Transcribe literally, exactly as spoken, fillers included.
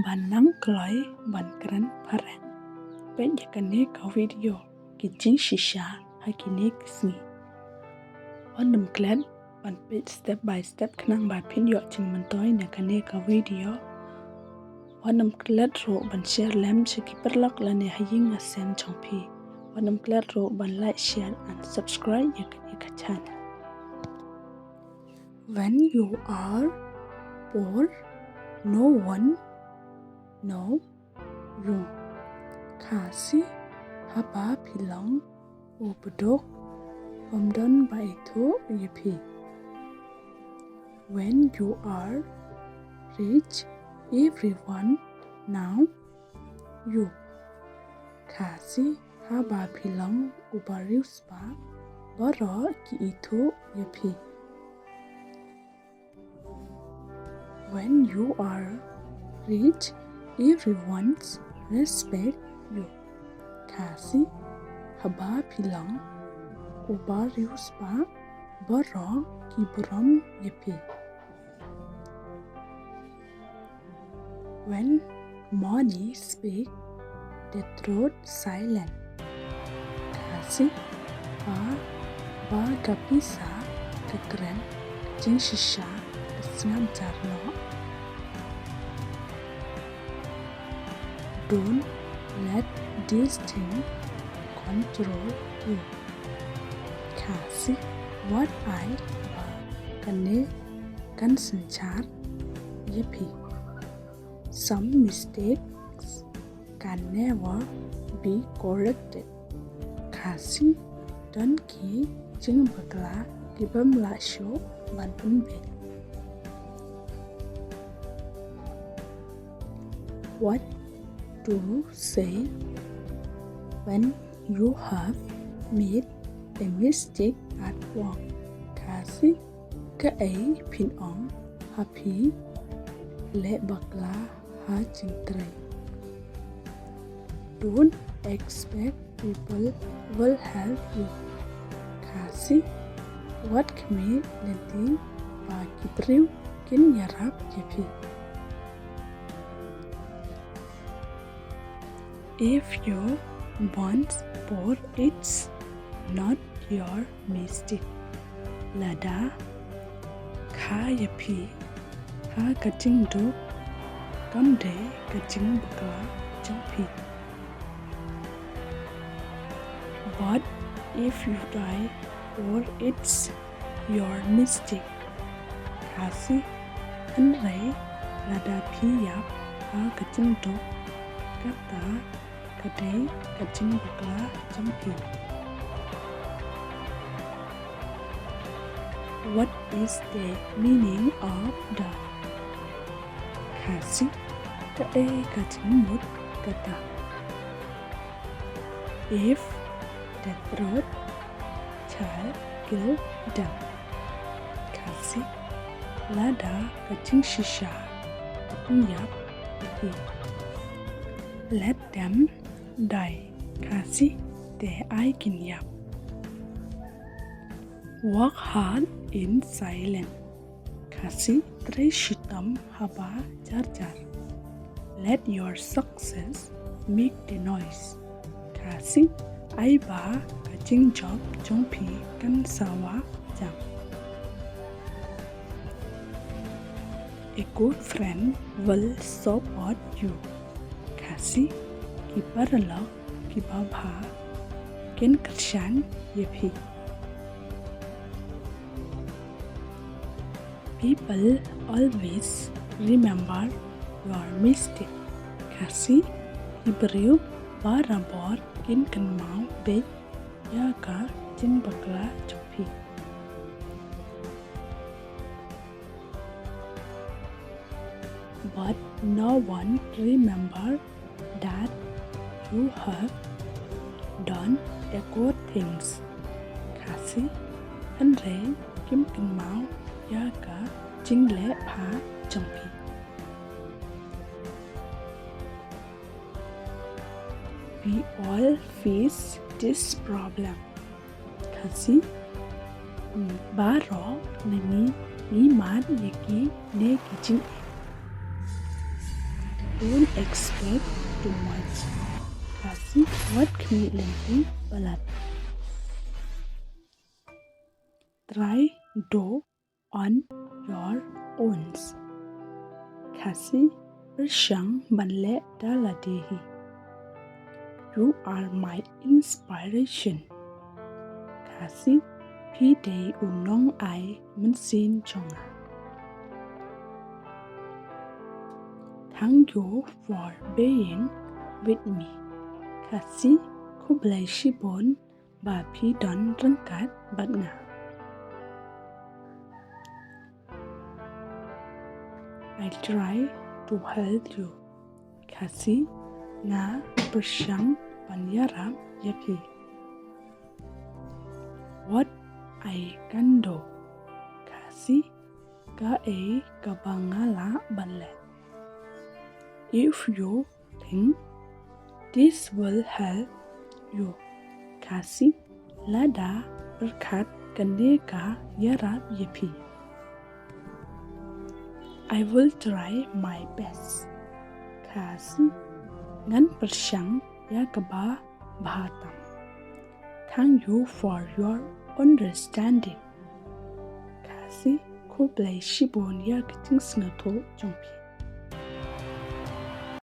Ban nang kloi ban kren phareng. Peit ïa kane ka video, ki jingshisha ha kine ki sngi. Wat nym klet ban peit step by step khnang ba phin ïoh jingmyntoi na kane ka video. Wat nym klet ruh ban share lem sha ki paralok lane ha ïing ha sem jong phi. Wat nym klet ruh ban like, share and subscribe ïa kane ka channel. When you are poor, no one know you. Khasi, haba phi long u baduk, ym don ba ithuh ïa phi. When you are rich, everyone know you. Khasi, haba phi long u bariewspah, baroh ki ithuh ïa phi. When you are rich, everyone's respect you. Khasi, haba phi long u bariewspah, baroh ki burom ïa phi. When money speak, the truth silent. Khasi, haba ka pisa ka kren, ka jingshisha ka sngap jar noh. Don't let this thing control you. Khasi, wat ai ba kane kan synshar ïa phi. Some mistakes can never be corrected. Khasi, don ki jingbakla ki bym lah shuh ban pynbeit. What to say when you have made a mistake at work? Khasi, kaei phin ong haba phi leh bakla ha jingtrei? Don't expect people will help you. Khasi, wat khmih lynti ba ki briew kin ïarap ïa phi. If you burn board, it's not your mistake. Lada kha ïa phi ha ka jingduk, kam dei ka jingbakla jong phi. But if you die, or it's your mistake. Khasi, hynrei lada phi ïap ha ka jingduk, kata ka dei ka jingbakla jong phi. What is the meaning of die? Khasi, kaei ka jingmut kata? If the truth shall kill them. Khasi, lada ka jingshisha ka pynïap ïa phi. Let them die. Khasi, te ai kin ïap. Work hard in silence. Khasi, trei shitom haba jar jar. Let your success make the noise. Khasi, ai ba ka jingjop jong phi kan sawa jam. A good friend will support you. Khasi, ki paralok kiba bha kin kyrshan ïa phi. People always remember your mistake. Khasi, ki briew barabor kin kynmaw beit ïa ka jingbakla jong phi. But no one remember that you have done a good things. Khasi, hynrei kim kynmaw ïa ka jingleh bha jong phi. We all face this problem. Khasi, baroh ngi, ngi mad ïa kine ki jingeh. Don't expect too much. Khasi, wat khmih lynti palat. Try do on your own. Khasi, pyrshang ban leh da lade hi. You are my inspiration. Khasi, phi dei u nongai mynsiem jong nga. Thank you for being with me. Khasi, khublei shibun ba phi don ryngkat bad nga. I try to help you. Khasi, nga pyrshang ban ïarap ïa phi. What I can do. Khasi, kaei kaba nga lah ban leh. If you think this will help you. Khasi, lada pyrkhat kane ka ïarap ïa phi. I will try my best. Khasi, ngan pyrshang ïa kaba bha tam. Thank you for your understanding. Khasi, khublei shibun ïa ka jingsngewthuh jong phi.